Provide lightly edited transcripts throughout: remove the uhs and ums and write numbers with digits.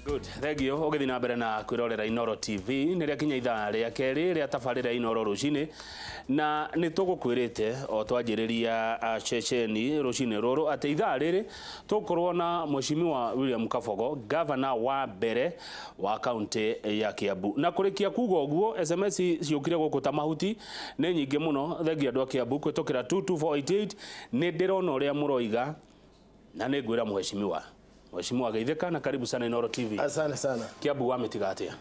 Good. Thank you. Ũgĩthiĩ na mbere na kwĩrorera Inoro TV nĩ rĩakinya ithaa rĩa kerĩ rĩa tabarĩra Inoro rũcinĩ, na nĩ tũgũkwĩrĩte o twanjĩrĩria ceceni rũcinĩ rũrũ atĩ ithaa rĩrĩ tũgũkorwo na Mheshimiwa William Kabogo, gavana wa mbere wa kaunti ya Kiambu. Na kũrĩkia kuga ũguo, SMS ciũkire gũkũ ta mahuti, nĩ nyingĩ mũno. Thengia andũ a Kiambu kũhĩtũkĩra 22488. Nĩ ndĩrona ũrĩa mũroiga na nĩ ngwĩra mheshimiwa. Mheshimiwa, geithĩka na karibu sana Inooro TV. Asante sana. Kiambu wamĩtiga atĩa?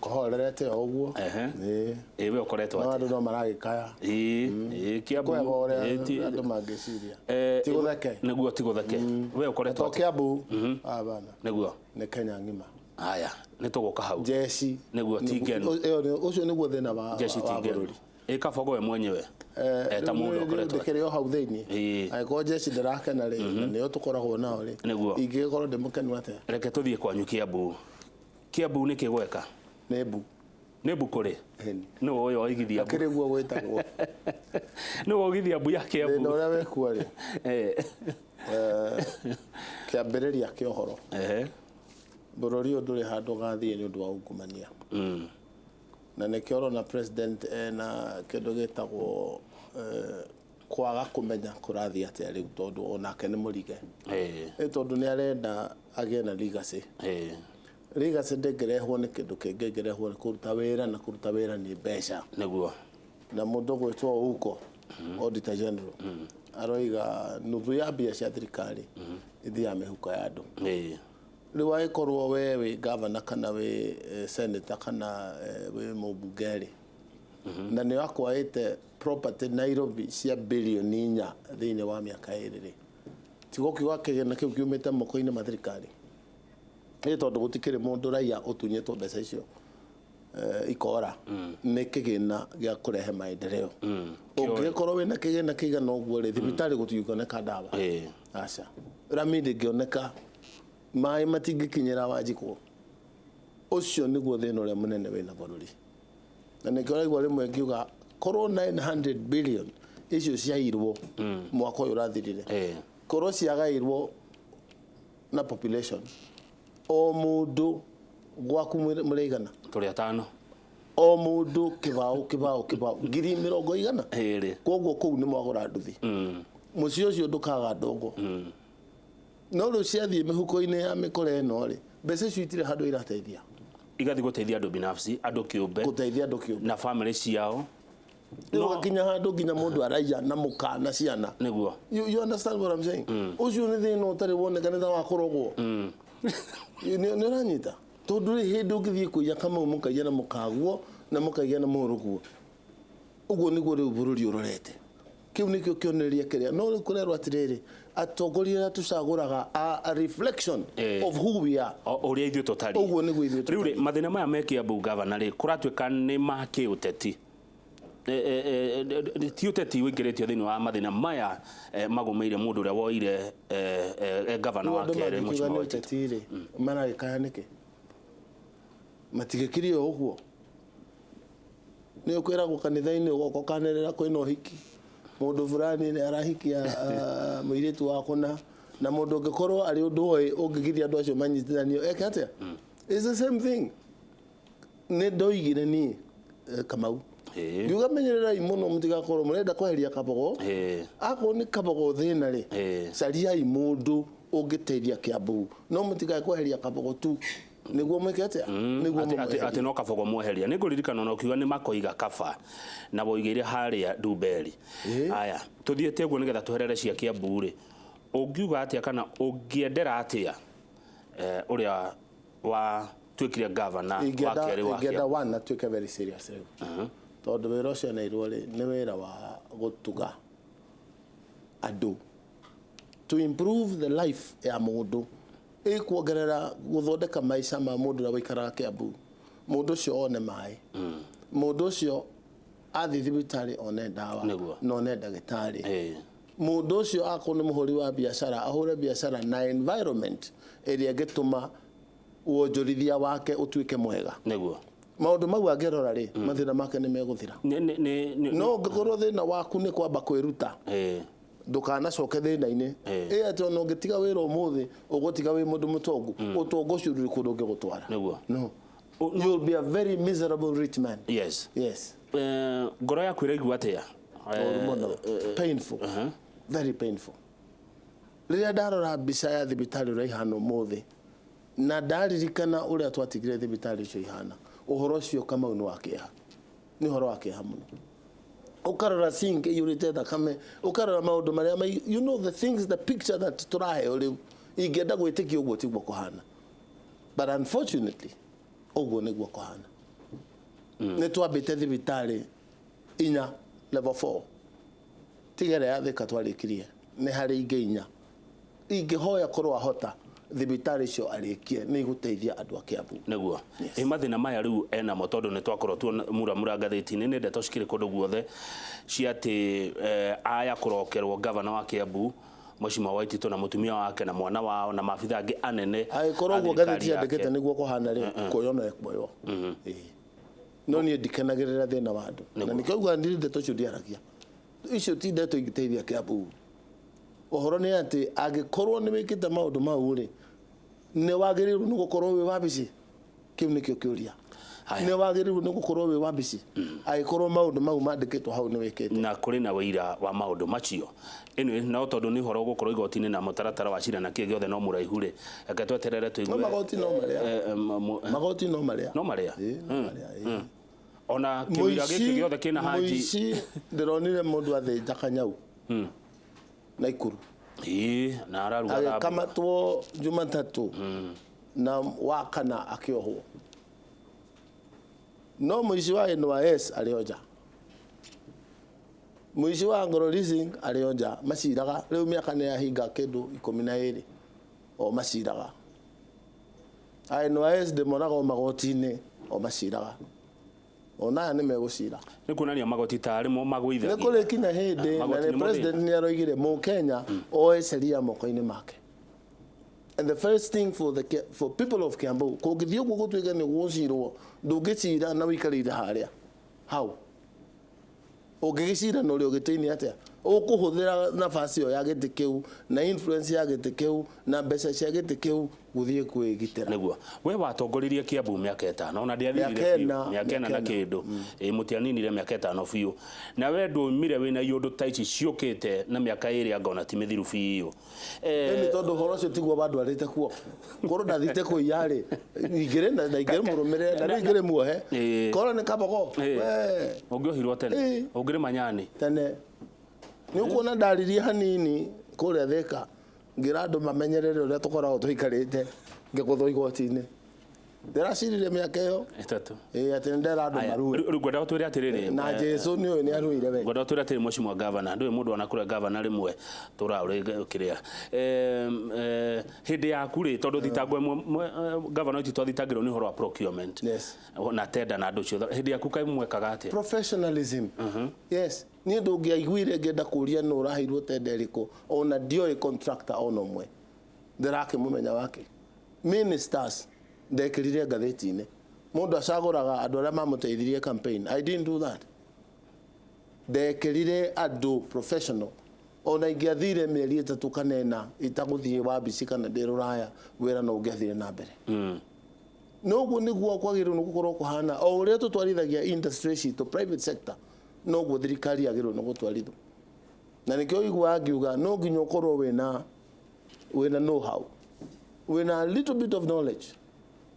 Kũhorerete o ũguo. Ĩĩ. Ĩĩ, we ũkoretwo No andũ no maragĩkaya. Ĩĩ, Kiambu. Kwega ũrĩa andũ mangĩciria. Ti gũtheke. Nĩguo, ti gũtheke. We ũkoretwo To Kiambu. Hapana. Nĩguo. Nĩ Kenya ng'ima. Haya, nĩ tũgũka hau. Jeshi. Nĩguo, ti ngenu. Ũcio nĩguo thĩna wa Jeshi ti ngenu. bũrũri. Ĩ Kabogo we mwenyewe eta mũndũ ũkoretwo ndĩkĩrĩ o hau thĩinĩ. Angĩkorwo jeshi ndĩrakena rĩ, na nĩo tũkoragwo nao rĩ, Nĩguo. ingĩgĩkorwo ndĩ mũkenu atĩa? Reke tũthiĩ kwanyu Kiambu. Kiambu nĩ kĩgweka? Nĩ mbu. Nĩ mbu kũrĩ? Nĩ ũyũ oigithia mbu. Akĩrĩ guo gwĩtagwo. Nĩ woigithia mbu ya Kiambu. Thĩna ũrĩa wĩkuo rĩ, kĩambĩrĩria kĩa ũhoro, bũrũri ũyũ ndũrĩ handũ ũgathiĩ nĩ ũndũ wa ungumania. Na nĩkĩo ũrona president ena kĩndũ gĩtagwo kwaga kũmenya kũrathiĩ atĩa rĩu, tondũ onake nĩ mũrige. Nĩ tondũ nĩ arenda agĩe na legacy. Legacy ndĩngĩrehwo nĩ kĩndũ kĩngĩ, ĩngĩrehwo nĩ kũruta wĩra, na kũruta wĩra nĩ mbeca. Nĩguo. Na mũndũ ũgwĩtwo Ouko, Auditor General, aroiga nuthu ya mbia cia thirikari ithiaga mĩhuko ya andũ. Rĩu angĩkorwo we wĩ gavana kana wĩ senator kana wĩ mũmbunge rĩ, na nĩ wakwaĩte property Nairobi cia birioni 4 thĩinĩ wa mĩaka 2 rĩ, tiga ũkiuga kĩgĩna kĩu kiumĩte moko-inĩ ma thirikari. Ĩ tondũ gũtikĩrĩ mũndũ raia ũtunyĩtwo mbeca icio ikora, nĩ kĩgĩna gĩa kũrehe maendeleo. Ũngĩgĩkorwo wĩna kĩgĩna kĩigana ũguo rĩ, thibitarĩ gũtingĩoneka ndawa. Aca. Rami ndĩngĩoneka, maĩ matingĩkinyĩra Wanjikũ. Ũcio nĩguo thĩna ũrĩa mũnene wĩna bũrũri. Na nĩkĩo ũraigua rĩmwe ngiuga korwo 900 billion icio ciairwo mwaka ũyũ ũrathirire, korwo ciagairwo na population, o mũndũ gwaku mũrĩigana? Tũrĩ atano. O mũndũ kĩbaũ kĩbaũ kĩbaũ ngiri mĩrongo igana. 2. Koguo kũu nĩ mwagũra nduthi. Mũciĩ ũcio ndũkaga ndongo. No rĩu ciathiĩ mĩhuko-inĩ ya mĩkora ĩno rĩ, mbeca icio itirĩ handũ irateithia. Igathiĩ gũteithia andũ binafsi, andũ kĩũmbe. Gũteithia andũ kĩũmbe. Na famĩlĩ ciao. Rĩu ũgakinya handũ nginya mũndũ araiya na mũka na ciana. Nĩguo. You understand what I'm saying? Ũcio nĩ thĩna ũtarĩ woneka, nĩ ta wa kũrogwo. Nĩ ũranyita? Tondũ rĩ, hĩndĩ ũngĩthiĩ kũiya Kamau mũkaiya na mũkaguo na mũkaiya na mũrũguo. Ũguo nĩguo rĩu bũrũri ũrorete. Kĩu nĩkĩo kĩonereria kĩrĩa. No rĩu kũrerwo atĩrĩrĩ, atongoria arĩa tũcagũraga are a reflection of who we are. Ũrĩa ithuĩ tũtariĩ. Ũguo nĩguo ithuĩ Rĩu rĩ, tũtariĩ. Mathĩna maya me Kiambu gavana rĩ, kũratuĩka nĩ ma kĩũteti. Ti ũteti ũingĩrĩtio thĩinĩ wa mathĩna maya magũmĩire mũndũ ũrĩa woire gavana Rĩu wa andũ kerĩ mangĩkiuga Mheshimiwa nĩ Waititu. ũteti rĩ, maragĩkaya nĩkĩ? Matigĩkire o ũguo. Nĩ ũkwĩragwo kanitha-inĩ ũgoka ũkanĩrĩra kwĩna ũhiki, mũndũ fulani nĩ arahikia mũirĩtu wa kũna, na mũndũ ũngĩkorwo arĩ ũndũ oĩ ũngĩgiria andũ acio manyitithanio eke atĩa? It's the same thing. Nĩ ndoigire niĩ Kamau, ngiuga menyererai mũno mũtigakorwo mũrenda kweheria Kabogo. Akorwo nĩ Kabogo thĩna rĩ, cariai mũndũ ũngĩteithia Kiambu, no mũtikae kweheria Kabogo tu nĩguo mwĩke atĩa? Nĩguo Atĩ mũmweherie. No Kabogo mweheria. Nĩ ngũririkana ona ũkiuga nĩ makoiga kaba na woigĩire harĩa Ndumberi. Aya, tũthiĩte ũguo nĩgetha tũherere cia Kiambu rĩ, ũngiuga atĩa kana ũngĩendera atĩa ũrĩa wa tuĩkire gavana wa kerĩ wa Ingĩenda Kiambu? One atuĩke very serious rĩu, tondũ wĩra ũcio aneirwo rĩ, nĩ wĩra wa gũtuga andũ, to improve the life ya mũndũ, ĩkuongerera gũthondeka maica ma mũndũ ũrĩa ũikaraga Kiambu. Mũndũ ũcio one maĩ, mũndũ ũcio athiĩ thibitarĩ one ndawa na one ndagĩtarĩ, mũndũ ũcio akorwo nĩ mũhũri wa biacara ahũre biacara na environment ĩrĩa ĩngĩtũma wonjorithia wake ũtuĩke mwega. Maũndũ mau angĩrora rĩ, mathĩna make nĩ megũthira. Nĩ No ũngĩkorwo thĩna waku nĩ kwamba kwĩruta, Ndũkanacoke thĩna-inĩ. Ĩ atĩ ona ũngĩtiga wĩra ũmũthĩ, ũgũtiga wĩ mũndũ mũtongu, ũtonga ũcio ndũrĩ kũndũ ũngĩgũtwara. Nĩguo. No, you'll be a very miserable rich man. Yes. Ngoro yaku ĩraigua atĩa? Ũru mũno, painful, very painful. Rĩrĩa ndarora mbica ya thibitarĩ ũrĩa ihana ũmũthĩ na ndaririkana ũrĩa twatigire thibitarĩ icio ihana, ũhoro ũcio, Kamau, nĩ wa kĩeha, nĩ ũhoro wa kĩeha mũno. Ũkarora sink ĩiyũrĩte thakame, ũkarora maũndũ marĩa the things, the picture that tũraheo rĩu, ingĩenda gwĩtĩkia ũguo tiguo kũhana, but unfortunately ũguo nĩguo kũhana. Nĩ twambĩte thibitarĩ inya level 4, tiga ĩrĩa ya Thika twarĩkirie, nĩ harĩ ingĩ inya. Ingĩhoya korwo ahota thibitarĩ icio arĩkie, nĩ igũteithia andũ a Kiambu. Nĩguo. Ĩ mathĩna maya rĩu enamo, tondũ nĩ twakorwo tuona muramura ngathĩti-inĩ, nĩ ndeto cikĩrĩ kũndũ guothe cia atĩ aya kũrokerwo gavana wa Kiambu, Mheshimiwa Waititu, na mũtumia wake na mwana wao na maabitha angĩ anene Angĩkorwo a ũguo thirikari ngathĩti yake. yandĩkĩte nĩguo kũhana rĩ, kuoywo no ekuoywo. Ĩĩ. No niĩ ndikenagĩrĩra thĩna wa andũ na nĩkĩo ugaga niĩ ndeto icio ndiaragia. Icio ti ndeto ingĩteithia Kiambu. Ũhoro nĩ atĩ angĩkorwo nĩ wĩkĩte maũndũ mau rĩ, nĩ wagĩrĩirwo nĩ gũkorwo wĩ wabici? Kĩu nĩkĩo kĩũria. Haya. Nĩ wagĩrĩirwo nĩ gũkorwo wĩ wabici angĩkorwo maũndũ mau mandĩkĩtwo hau nĩ wĩkĩte? Na kũrĩ na wĩira wa maũndũ macio. Anyway, no tondũ nĩ ũhoro ũgũkorwo igoti-inĩ na mũtaratara wa cira na kĩ gĩothe no mũraihu rĩ, reke tweterere tũigue. No magoti no marĩa. Magoti no marĩa. No marĩa. Ĩĩ, no marĩa, ĩĩ. Ona kĩũira gĩkĩ gĩothe kĩna hanji. Mũici, ndĩronire mũndũ athĩnja kanyau Naikuru. Ĩĩ, na araruga thambura. Agĩkamatwo Jumatatũ na wakana akĩohwo, no mũici wa NYS arĩ o nja, mũici wa Anglo Leasing arĩ o nja. Maciraga rĩu mĩaka nĩ yahinga kĩndũ 12 o maciraga. A NYS ndĩmonaga o magoti-inĩ o maciraga, ona aya nĩ megũcira. Nĩ kuonania magoti tarĩ mo Nĩ magũithagia. kũrĩ kinya hĩndĩ na Magoti nĩ nĩmo president thĩna. nĩ aroigire mũkenya oe sheria moko-inĩ make. And the first thing for people of Kiambu, kũngĩthiĩ ũguo gũtuĩke nĩ gũcirwo, ndũngĩcira na ũikarĩire harĩa hau. Ũngĩgĩcira na ũrĩ ũgĩtĩ-inĩ atĩa? Ũkũhũthĩra nafasi ĩyo ya gĩtĩ kĩu na influence ya gĩtĩ kĩu na mbeca cia gĩtĩ kĩu gũthiĩ kwĩgitĩra. Nĩguo we watongoririe Kiambu mĩaka 5, ona ndĩathirire Mĩaka biũ. 4. Mĩaka 4 na Mĩaka 4. kĩndũ. Ĩ mũtianinire mĩaka 5 biũ, na we ndũmire wĩna iũndũ ta ici ciũkĩte na mĩaka 2 anga ona ti mĩthiru biũ. Ĩni tondũ ũhoro ũcio tiguo wandwarĩte kuo. Korwo ndathite kũiya rĩ, ingĩrĩ na ingĩrĩ mũrũmĩrĩre na rĩu ingĩrĩ muohe. Korwo nĩ kabogo we. Ũngĩohirwo tene. Ũngĩrĩ manyani. Tene. Nĩ ũkuona ndaririe hanini kũrĩa Thĩka, ngĩra andũ mamenyerere ũrĩa tũkoragwo tũikarĩte ngĩgũthwo igoti-inĩ. Ndĩracirire mĩaka ĩyo. 3. Ĩĩ, atĩ nĩ ndera andũ Aya, marue. Rĩu ngwenda ũtwĩre atĩrĩrĩ, Na Jesu nĩ ũyũ nĩ aruire we. Ngwenda ũtwĩre atĩrĩ, Mheshimiwa Governor, ndũĩ mũndũ anakũrĩa governor rĩmwe tũra ũrĩ kĩrĩa. Hĩndĩ yaku rĩ, tondũ thitango ĩmwe governor witũ twathitangĩrwo nĩ ũhoro wa procurement. Na tenda na andũ ciothe. Hĩndĩ yaku kaĩ mwekaga atĩa? Professionalism. Yes. Niĩ ndũngĩaiguire ngĩenda kũũria nũ ũraheirwo tenda ĩrĩkũ, ona ndioĩ contractor ona ũmwe. Ndĩrakĩmũmenya wake. Ministers ndekĩrire ngathĩti-inĩ. Mũndũ acagũraga andũ arĩa mamũteithirie campaign. I didn't do that. Ndekĩrire andũ professional. Ona ingĩathire mĩeri 3 kana 4 itagũthiĩ wabici kana ndĩ rũraya, wĩra no ũngĩathire na mbere. Noguo nĩguo kwagĩrĩirwo nĩ gũkorwo kũhana. O ũrĩa tũtwarithagia industry citũ, private sector, noguo thirikari yagĩrĩirwo nĩ gũtwarithwo. Na nĩkĩo ũiguaga ngiuga no nginya ũkorwo wĩna know how, wĩna a little bit of knowledge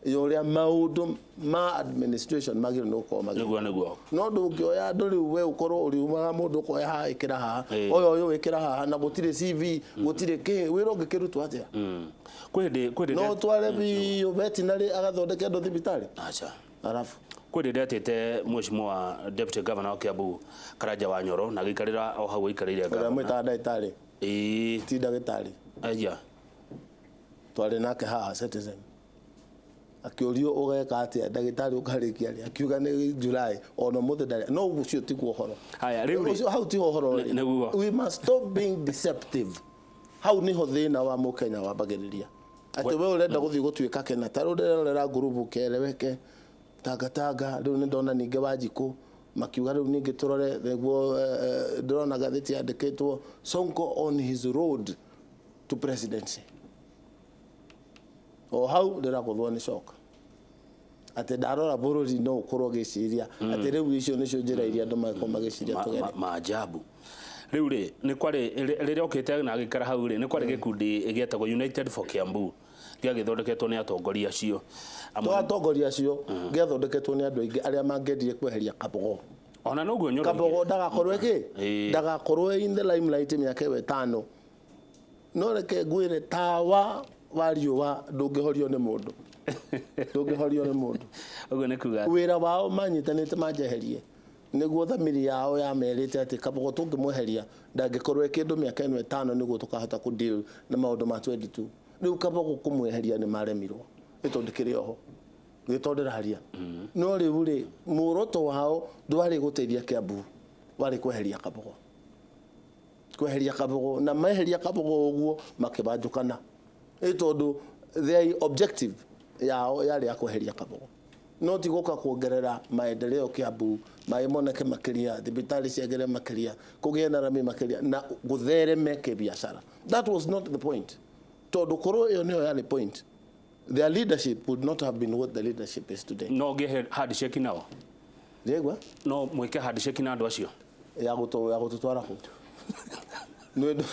ya ũrĩa maũndũ ma administration magĩrĩirwo nĩ gũkorwo magĩthiĩ. Nĩguo, nĩguo. No ndũngĩoya andũ rĩu we ũkorwo ũriumaga mũndũ ũkoya haha ĩkĩra haha, oya ũyũ ĩkĩra haha, na gũtirĩ CV, gũtirĩ kĩ, wĩra ũngĩkĩrutwo atĩa? Kwĩ hĩndĩ No ũtware biũ veterinary agathondeke andũ thibitarĩ? Aca. Arabu. Kwĩ hĩndĩ ndetĩte Mheshimiwa Deputy Governor wa Kiambu Karanja wa Nyoro na agĩikarĩra o hau aikarĩire Ũrĩa governor. mwĩtaga ndagĩtarĩ? Ĩĩ. Ti ndagĩtarĩ. Aya. Twarĩ nake haha Citizen. Akĩũrio ũgeka atĩa ndagĩtarĩ ũkarĩkia rĩ, akiuga nĩ July, ona ũmũthĩ ndarĩ. No ũcio tiguo ũhoro. Haya, rĩu rĩ. Ũcio hau tiho ũhoro rĩ. Nĩguo. We must stop being deceptive. Hau niho thĩna wa mũkenya wambagĩrĩria. Atĩ we ũrenda gũthiĩ gũtuĩka kena, ta rĩu ndĩrerorera ngurubu kereweke, tangatanga, rĩu nĩ ndona ningĩ Wanjikũ, Makiuga rĩu ningĩ tũrore nĩguo ndĩrona ngathĩti yandĩkĩtwo Sonko on his road to presidency. O hau ndĩragũthwo nĩ coka atĩ ndarora bũrũri no ũkorwo ũgĩciria atĩ rĩu icio nĩcio njĩra iria andũ magĩkorwo magĩciria tũgere. Maajabu. Rĩu rĩ, nĩ kwarĩ rĩrĩa okĩte na agĩikara hau rĩ, nĩ kwarĩ gĩkundi gĩetagwo United for Kiambu, gĩagĩthondeketwo nĩ atongoria acio. To atongoria acio, gĩathondeketwo nĩ andũ aingĩ arĩa mangĩendire kweheria Kabogo. Ona noguo Nyoro. Kabogo ndagakorwo ĩkĩ? Ndagakorwo in the limelight mĩaka ĩyo 5. No reke ngwĩre, tawa wa riũa ndũngĩhorio nĩ mũndũ. Ndũngĩhorio nĩ mũndũ. Ũguo nĩ kuga wĩra wao manyitanĩte manjeherie nĩguo thamiri yao yamerĩte atĩ Kabogo tũngĩmweheria ndangĩkorwo e kĩndũ mĩaka ĩno 5 nĩguo tũkahota kũ deal na maũndũ ma 22. Rĩu Kabogo kũmweheria nĩ maremirwo nĩ tondũ kĩrĩ oho gĩto ndĩraria. No rĩu rĩ, muoroto wao ndwarĩ gũteithia Kiambu, warĩ kweheria Kabogo. Kweheria Kabogo, na meheria Kabogo ũguo makĩbanjũkana, nĩ tondũ their objective yao yarĩ ya kweheria Kabogo, no ti gũka kuongerera maendeleo Kiambu, maĩ moneke makĩria, thibitarĩ ciagĩre makĩria, kũgĩe na rami makĩria na gũthereme kĩbiacara. That was not the point, tondũ korwo ĩyo nĩyo yarĩ point, their leadership would not have been what the leadership is today. No ngĩhe handshake nao? Ndĩraigua? No mwĩke handshake na andũ acio? Ya gũtũtwara kũ? Nĩ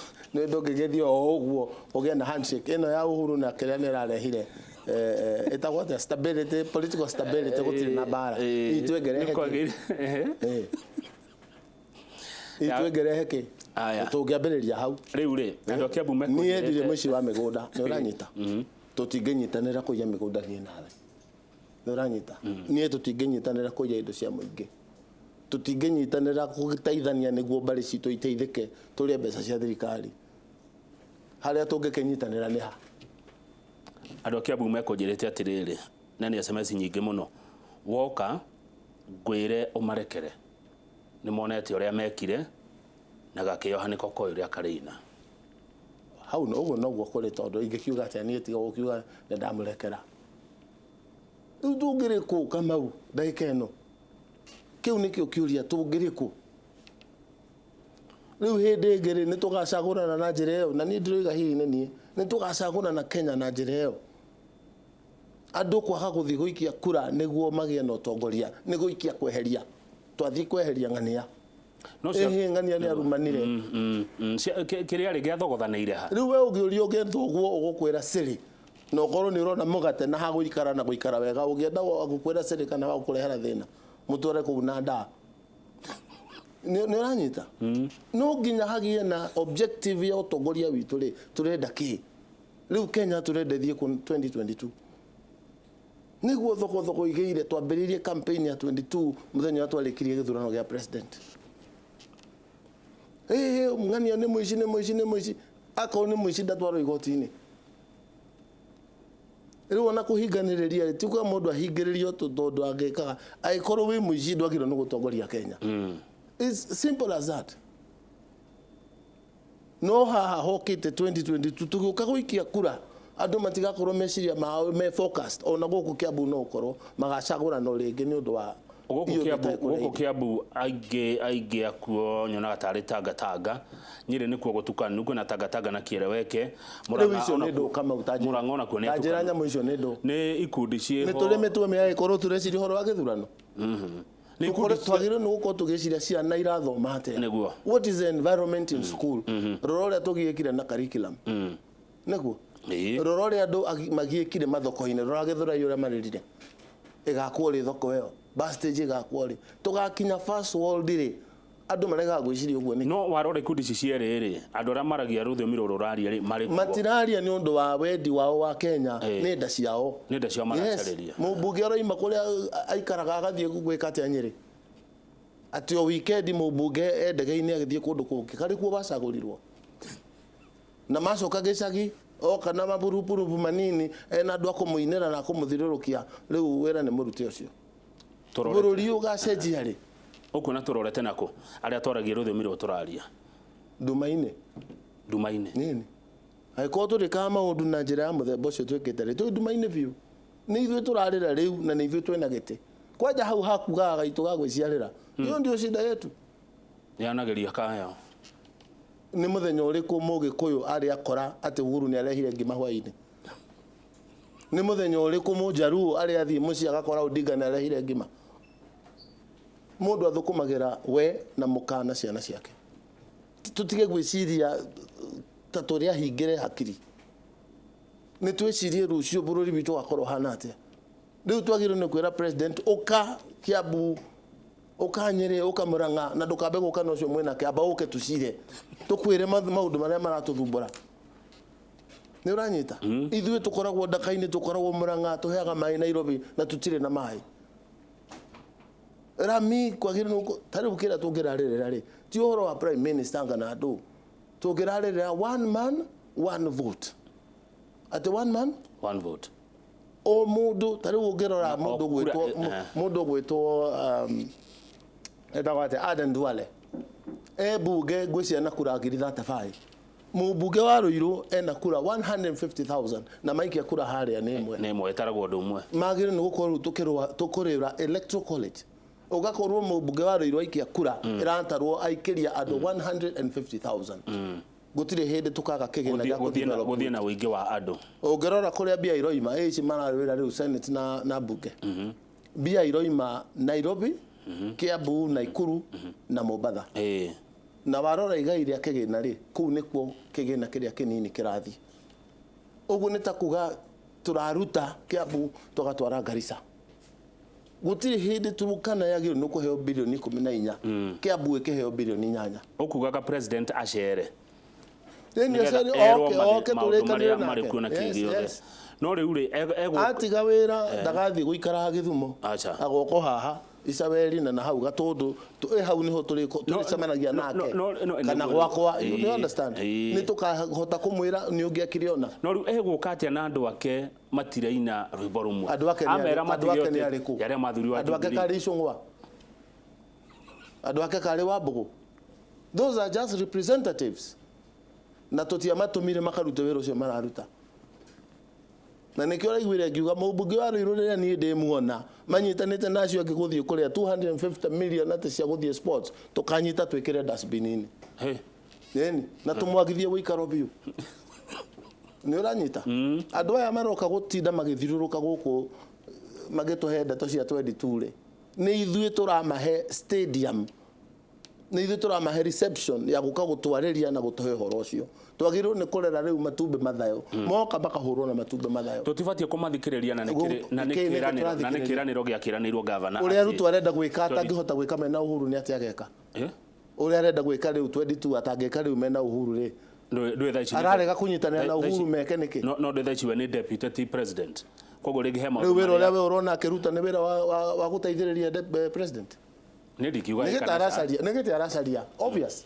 ndũngĩgĩthiĩ o ũguo ũgĩe na handshake ĩno ya Uhuru na kĩrĩa nĩ ĩrarehire, ĩtagwo atĩa, stability, political stability, gũtirĩ na mbara. Itũ ĩngĩrehe kĩ? Itũ ĩngĩrehe kĩ? Tũngĩambĩrĩria hau. Rĩu rĩ, andũ a Kiambu mekũnyitĩte. Niĩ ndirĩ mũici wa mĩgũnda, nĩ ũranyita? Tũtingĩnyitanĩra kũiya mĩgũnda niĩ nawe. Nĩ ũranyita? Niĩ tũtingĩnyitanĩra kũiya indo cia mũingĩ. Tũtingĩnyitanĩra gũteithania nĩguo mbarĩ citũ iteithĩke tũrĩe mbeca cia thirikari. Harĩa tũngĩkĩnyitanĩra nĩ ha? Andũ a Kiambu mekũnjĩrĩte atĩrĩrĩ, na nĩ SMS nyingĩ mũno. Woka ngwĩre ũmarekere. Nĩ monete ũrĩa mekire na gakĩoha nĩko koĩ ũrĩa karĩina. Hau ũguo noguo kũrĩ, tondũ ingĩkiuga atĩa niĩ tiga gũkiuga nĩ ndamũrekera. Rĩu tũngĩrĩ kũ Kamau ndagĩka ĩno? Kĩu nĩkĩo kĩũria, tũngĩrĩ kũ? Rĩu hĩndĩ ĩngĩ rĩ, nĩ tũgacagũrana na njĩra ĩyo, na niĩ ndĩroiga hihi nĩ niĩ, nĩ tũgacagũrana Kenya na njĩra ĩyo. Andũ kwaga gũthiĩ gũikia kura nĩguo magĩe na ũtongoria, nĩ gũikia kweheria. Twathiĩ kweheria ng'ania. Ĩhĩ, ng'ania nĩ arumanire. Kĩrĩa rĩ gĩathogothanĩire ha? Rĩu we ũngĩũria ũngĩenda ũguo ũgũkwĩra siri. Na ũkorwo nĩ ũrona mũgate na hagũikara na gũikara wega, ũngĩenda gũkwĩra siri kana wagũkũrehera thĩna, mũtware kũu na ndaa. Nĩ ũranyita? No nginya hagĩe na objective ya ũtongoria witũ rĩ, tũrenda kĩ? Rĩu Kenya tũrenda ĩthiĩ kũ 2022. Nĩguo thogothogwo igĩire, twambĩrĩirie campaign ya 22 mũthenya ũrĩa twarĩkirie gĩthurano gĩa president. Ng'ania nĩ mũici, nĩ mũici, nĩ mũici. Akorwo nĩ mũici ndatwarwo igoti-inĩ. Rĩu ona kũhinganĩrĩria rĩ, ti kuga mũndũ ahingĩrĩrio tondũ angĩkaga, angĩkorwo wĩ mũici ndwagĩrĩirwo nĩ gũtongoria Kenya. It's simple as that. No haha hokĩte 2022 tũgĩũka gũikia kura, andũ matigakorwo meciria mao me focused, ona gũkũ Kiambu no ũkorwo magacagũrana rĩngĩ nĩ ũndũ wa gũkũ Kiambu aingĩ akuo nyonaga tarĩ Tanga Tanga. Nyĩrĩ nĩkuo gũtukanu, kwĩna Tanga Tanga na Kĩeleweke. Rĩu icio nĩ ndũ Kamau, ta njĩra. Mũrang'a onakuo nĩ Ta njĩra atukanu. Nyamũ icio nĩ ndũ. Nĩ ikundi ciĩho. Nĩ tũrĩ mĩtwe mĩagĩkorwo tũreciria ũhoro wa gĩthurano. Nĩ ikundi Twagĩrĩirwo nĩ gũkorwo tũgĩciria ciana irathoma atĩa. Nĩguo. What is the environment in school? Rora ũrĩa tũgiĩkire na curriculum. Nĩguo. Rora ũrĩa andũ magiĩkire mathoko-inĩ, rora Gĩthũrai ũrĩa marĩrire. Ĩgakwo rĩ thoko ĩyo? Bus stage ĩgakwo rĩ? Tũgakinya first world rĩ? Andũ maregaga gwĩciria ũguo nĩkĩ? No warora ikundi ici cierĩ rĩ, andũ arĩa maragia rũthiomi rũrũ ũraria rĩ, marĩ kuo. Matiraria nĩ ũndũ wa wendi wao wa Kenya, nĩ nda ciao. Nĩ nda ciao maracarĩria. Yes. Mũmbunge aroima kũrĩa aikaraga agathiĩ gwĩka atĩa Nyĩrĩ? Atĩ o weekend mũmbunge e ndege-inĩ agĩthiĩ kũndũ kũngĩ, karĩ kuo bacagũrirwo. Na macoka gĩcagi, oka na maburuburubu manini, ena andũ a kũmũinĩra na kũmũthirũrũkia, rĩu wĩra nĩ mũrute ũcio. Bũrũri ũgacenjia rĩ? Ũkuona tũrorete nakũ? Arĩa twaragia rũthiomi rũrũ tũraria. Nduma-inĩ. Nduma-inĩ. Nini. Angĩkorwo tũrĩkaga maũndũ na njĩra ya mũthemba ũcio twĩkĩte rĩ, twĩ nduma-inĩ biũ. Nĩ ithuĩ tũrarĩra rĩu na nĩ ithuĩ twĩna gĩtĩ. Kwanja hau hakugaga gaitũ ga gwĩciarĩra. Hiyo ndio shida yetu. Yanageria kayo. Nĩ mũthenya ũrĩkũ mũgĩkũyũ arĩ akora atĩ Uhuru nĩ arehire ngima hwainĩ? Nĩ mũthenya ũrĩkũ mũjaruo arĩ athiĩ mũciĩ agakora Odinga nĩ arehire ngima? Mũndũ athũkũmagĩra we na mũka na ciana ciake. Tũtige gwĩciria ta tũrĩ ahingĩre hakiri. Nĩ twĩcirie rũciũ bũrũri witũ ũgakorwo ũhana atĩa. Rĩu twagĩrĩirwo nĩ kwĩra president ũka Kiambu, ũka Nyĩrĩ, ũka Murang'a, na ndũkambe gũka na ũcio mwĩnake, amba ũke tũcire tũkwĩre maũndũ marĩa maratũthumbũra. Nĩ ũranyita? Ithuĩ tũkoragwo Ndaka-inĩ, tũkoragwo Murang'a, tũheaga maĩ Nairobi na tũtirĩ na maĩ. Rami kwagĩrĩirwo ta rĩu kĩrĩa tũngĩrarĩrĩra rĩ, ti ũhoro wa prime minister kana andũ. Tũngĩrarĩrĩra one man, one vote. Atĩ one man, one vote. O mũndũ ta rĩu ũngĩrora mũndũ gwĩtwo mũndũ gwĩtwo etagwo atĩa, Aden Duale. E bunge ngwĩciria na kura 35,000. Mũmbunge wa Ruiru ena kura 150,000 na maikia kura harĩa nĩ ĩmwe. Nĩ ĩmwe ĩtaragwo ũndũ ũmwe. Magĩrĩirwo nĩ gũkorwo rĩu tũkũrĩra electoral college. Ũgakorwo mũmbunge wa Ruiru aikia kura ĩratarwo aikĩria andũ 150,000. Gũtirĩ hĩndĩ tũkaga kĩgĩna gĩa kũdevelop. Gũthiĩ na ũingĩ wa andũ. Ũngĩrora kũrĩa mbia iroima, ici mararũĩra rĩu Senate na bunge. Mbia iroima Nairobi, Kiambu, Nakuru na Mombatha. Na warora igai rĩa kĩgĩna rĩ, kũu nĩkuo kĩgĩna kĩrĩa kĩnini kĩrathiĩ. Ũguo nĩ ta kuga tũraruta Kiambu tũgatwara Garissa. Gũtirĩ hĩndĩ Turkana yagĩrĩirwo nĩ kũheo bilioni 14, Kiambu ĩkĩheo bilioni 8. Ũkugaga president acere. Oke tũrĩkanĩre nake. No rĩu rĩ atiga wĩra ndagathiĩ gũikara Gĩthumo. Agoka haha Isabeli na hau Gatũndũ, hau niho tũrĩcemanagia nake kana gwakwa, you understand? Nĩ tũkahota kũmwĩra nĩ ũngĩakire ona. No rĩu egũka atĩa na andũ ake matiraina rwĩmbo rũmwe? Andũ ake nĩ arĩkũ? Arĩa mathurirwo Andũ ake karĩ Icũng'wa, andũ ake karĩ Wambũgũ. Those are just representatives. Na tũtiamatũmire makarute wĩra ũcio mararuta. Na nĩkĩo ũraiguire ngiuga mũmbunge wa Ruiru rĩrĩa niĩ ndĩmuona manyitanĩte na acio angĩ gũthiĩ kũrĩa 250 million atĩ cia gũthiĩ sports, tũkanyita twĩkĩre dustbin-inĩ. Ĩni, na tũmwagithie ũikaro biũ. Nĩ ũranyita? Andũ aya maroka gũtinda magĩthiũrũrũka gũkũ magĩtũhe ndeto cia 22 rĩ, nĩ ithuĩ tũramahe stadium, nĩ ithuĩ tũramahe reception ya gũka gũtwarĩria na gũtũhe ũhoro ũcio. Twagĩrĩirwo nĩ kũrera rĩu matumbĩ mathayo, moka makahũrwo na matumbĩ mathayo. Tũtibatiĩ kũmathikĩrĩria na nĩ kĩĩranĩro gĩakĩranĩirwo gavana. Ũrĩa Ruto arenda gwĩka atangĩhota gwĩka mena Uhuru nĩ atĩa ageka? Ũrĩa arenda gwĩka rĩu 22 atangĩka rĩu mena Uhuru rĩ, ararega kũnyitanĩra na Uhuru meke nĩkĩ? No ndĩ thaa ici we nĩ deputy ti president. Koguo rĩngĩ he maũndũ rĩu wĩra ũrĩa we ũrona akĩruta nĩ wĩra wa gũteithĩrĩria president. Nĩ ndikiuga nĩ gĩtĩ aracaria, obvious.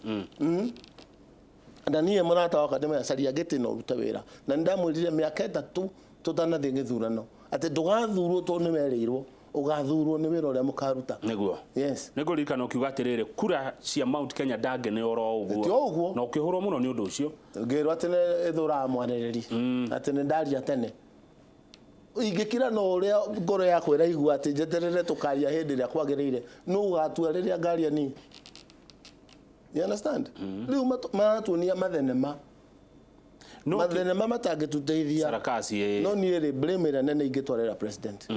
Na niĩ mũrata wakwa ndĩmũcaria gĩtĩ na ũrute wĩra. Na nĩ ndamwĩrire mĩaka 3 tũtanathiĩ gĩthurano atĩ ndũgathurwo tondũ nĩ werĩirwo, ũgathurwo nĩ wĩra ũrĩa mũkaruta. Nĩguo. Yes. Nĩ ngũririkana ũkiuga atĩrĩrĩ, kura cia Mount Kenya ndangene oro ũguo. Ti ũguo. Na ũkĩhũrwo mũno nĩ ũndũ ũcio. Ngĩrwo atĩ nĩ ĩthũraga mwarĩrĩri. Atĩ nĩ ndaria tene. Ingĩkira no ũrĩa ngoro yakwa ĩraigua atĩ njeterere tũkaria hĩndĩ ĩrĩa kwagĩrĩire, nũ ũgatua rĩrĩa ngaria niĩ? You understand? Rĩu maratuonia mathenema. Mathenema matangĩtũteithia. Sarakasi. No niĩ rĩ, blame ĩrĩa nene ingĩtwarĩra president.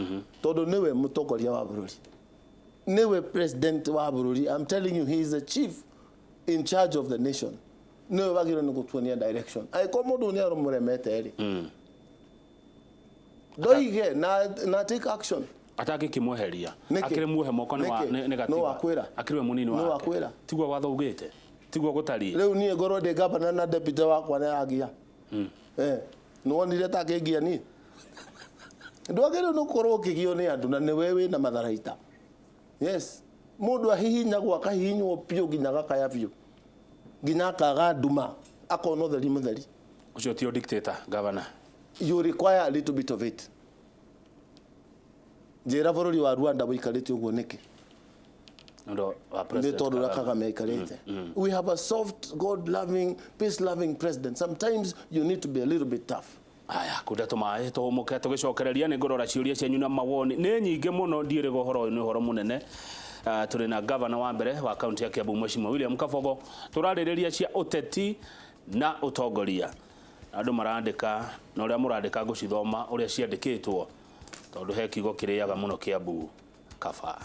Tondũ nĩwe mũtongoria wa bũrũri. Nĩwe president wa bũrũri. I'm telling you, he is the chief in charge of the nation. Nĩwe wagĩrĩirwo nĩ gũtuonia direction. Angĩkorwo mũndũ nĩ arũmũremete rĩ, ndoige na take action. Atangĩkĩmweheria. Akĩrĩ muohe moko nĩ gatiba. Akĩrĩ we mũnini wake. Tiguo watho ugĩte. Tiguo gũtariĩ. Rĩu niĩ ngorwo ndĩ gavana na deputy wakwa nĩ aragia. Nĩwonire ta akĩngia niĩ? Ndwagĩrĩirwo nĩ gũkorwo ũkĩgio nĩ andũ na nĩwe wĩna matharaita. Yes. Mũndũ ahihinyagwo akahihinywo biũ nginya gakaya biũ. Nginya akaga nduma, akona ũtheri mũtheri. Ũcio tio dictator, governor. You require a little bit of it. Njĩra bũrũri wa Rwanda ũikarĩte ũguo nĩkĩ? Nĩ tondũ ũrĩa Kagame aikarĩte. We have a soft, God-loving, peace-loving president. Sometimes you need to be a little bit tough. Aya, kunda tũmaĩ tũhũmũke, tũgĩcokereria nĩ ngũrora ciũria cianyu na mawoni nĩ nyingĩ mũno. Ndiĩrĩga ũhoro ũyũ nĩ ũhoro mũnene. Tũrĩ na gavana wa mbere wa kaunti ya Kiambu, Mheshimiwa William Kabogo, tũrarĩrĩria cia ũteti na ũtongoria. Andũ marandĩka na ũrĩa mũrandĩka ngũcithoma ũrĩa ciandĩkĩtwo, tondũ he kiugo kĩrĩaga mũno Kiambu, kaba.